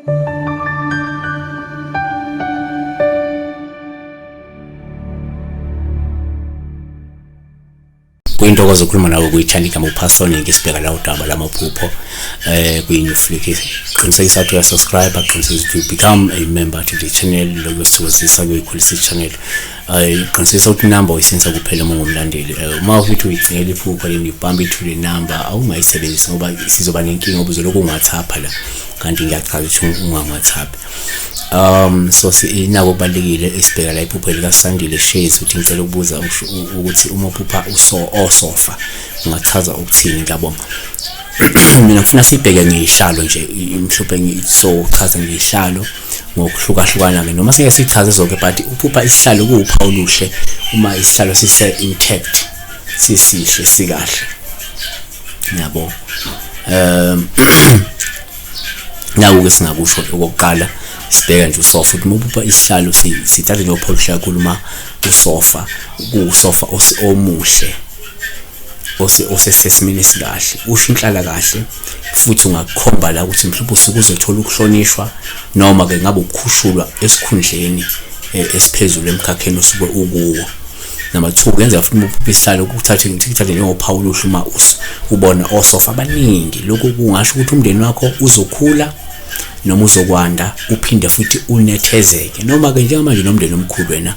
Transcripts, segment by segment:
Kuyintokozo ukukhuluma nawe kuyithanda igama uPasonic, isibheka la udaba lamaphupho kwi-New Flick. Qinisekisa ukuthi uyasubscribe, qinisekisa ukuthi you become a member to the channel, lokho sithokozisa kuyikhulisa i-channel. Qinisekisa ukuthi inamba uyisebenzisa kuphela uma ungumlandeli. Uma ukuthi uyicela iphupho leni ibambe ithule number awungayisebenzisi ngoba sizoba nenkinga ngoba uzolokhu ungathapha la, kanti ngiyachaza ukuthi ungangathaphi. So inako kubalulekile isibheka la iphupho likaSandile Shezi ukuthi ngicela ukubuza ukuthi uma uphupha uso osofa ungachaza ukuthini? Ngiyabonga. Mina ngifuna sibheke ngezihlalo nje, mhlawumbe ngizochaza ngezihlalo ngokuhlukahlukana ke, noma singeke sichaze zonke, but uphupha isihlalo kuwuphawu oluhle uma isihlalo sise intact, sisihle, sikahle, yabo. Naku ke singakusho okokuqala, sibheka nje usofa ukuthi uma uphupha isihlalo sithathe njengophawula oluhle kakhulu uma usofa kuwusofa omuhle osesesimeni esikahle, usho inhlala kahle, futhi ungakukhomba la ukuthi mhlawumbe usuke uzothola ukuhlonishwa noma ke ngabe ukukhushulwa esikhundleni esiphezulu emkhakheni osuke ukuwo. Number 2, kuyenzeka futhi uma uphupha isihlalo kuthathe kuthathe njengophawu oluhle uma ubona osofa abaningi. Lokhu kungasho ukuthi umndeni wakho uzokhula noma uzokwanda, uphinde futhi unethezeke, noma ke njengamanje nomndeni omkhulu wena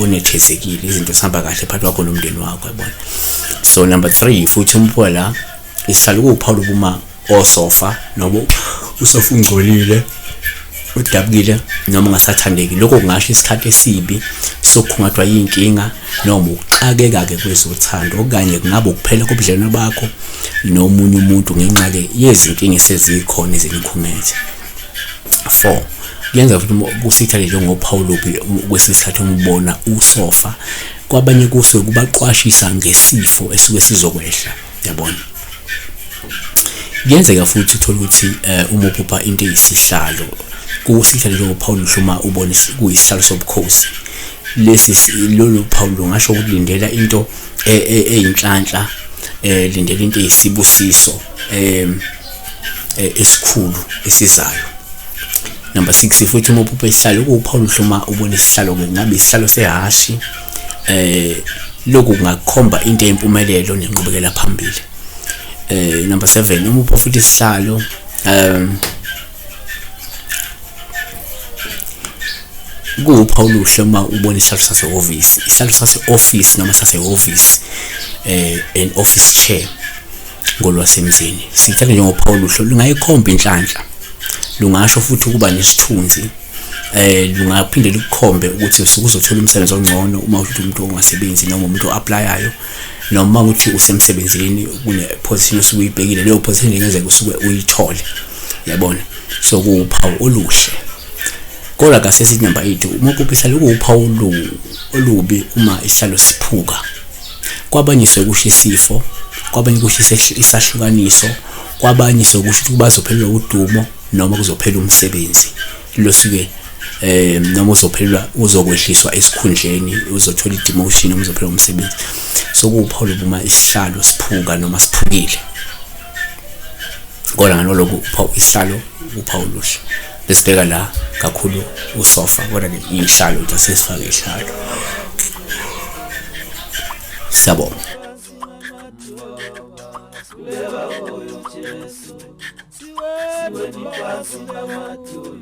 onethezekile, izinto zihamba kahle phakathi kwakho nomndeni wakho, yabona. So number 3, futhi umpho la isihlalo kuwuphawu lokuma osofa noma usofa ungcolile, udabukile noma ungasathandeki. Lokho kungasho isikhathi esibi sokukhungathwa yinkinga noma ukuxakeka-ke kwezothando, okanye kungaba ukuphela kobudlelwano bakho nomunye umuntu ngenxa ke yezinkinga esezikhona ezinikhungethe. 4, kuyenzeka futhi kusithale njengophawu lubi kwesinye isikhathi uma ubona usofa, kwabanye kusuke kubaqwashisa ngesifo esuke sizokwehla, yabona. Kuyenzeka futhi uthole ukuthi uma uphupha into eyisihlalo kusithale njengophawu oluhle uma ubona kuyisihlalo sobukhosi. Lesi lolu phawu lungasho ukuthi lindela into eyinhlanhla, lindela into eyisibusiso esikhulu esizayo. Number 6, futhi uma uphupha isihlalo kuwuphawu oluhle uma ubona isihlalo ke ngabe isihlalo sehhashi, lokhu kungakhomba into eyimpumelelo nenqubekela phambili. Number 7, uma uphupha futhi isihlalo kuwuphawu oluhle uma ubona isihlalo sasehhovisi, isihlalo sase-office noma sasehhovisi, an office chair ngolwasemzini, sithatha njengophawu oluhle, lungayikhomba inhlanhla, lungasho futhi ukuba nesithunzi, lungaphinde lukukhombe ukuthi usuke uzothola umsebenzi ongcono uma uthi umuntu ongasebenzi noma umuntu o-applyayo, noma ukuthi usemsebenzini kune position osuke uyibhekile, leyo position ingenzeka usuke uyithole, yabona. So kuwuphawu oluhle. Kodwa kasesithi number 8, uma uphupha isihlalo kuwuphawu olubi uma isihlalo siphuka. Kwabanye sekusho isifo, kwabanye kusho isahlukaniso, kwabanye sekusho ukuthi bazophelelwa udumo noma kuzophela umsebenzi losuke noma uzophelelwa, uzokwehliswa esikhundleni, uzothola i-demotion noma uzophelelwa umsebenzi. So kuwuphawu uma isihlalo siphuka noma siphukile. Kodwa ngalokho uphawu isihlalo uphawu oluhle. Besibheka la kakhulu usofa, kodwa ke ihlalo nje sesifake ihlalo. Siyabonga. Siweni phansi namadolo.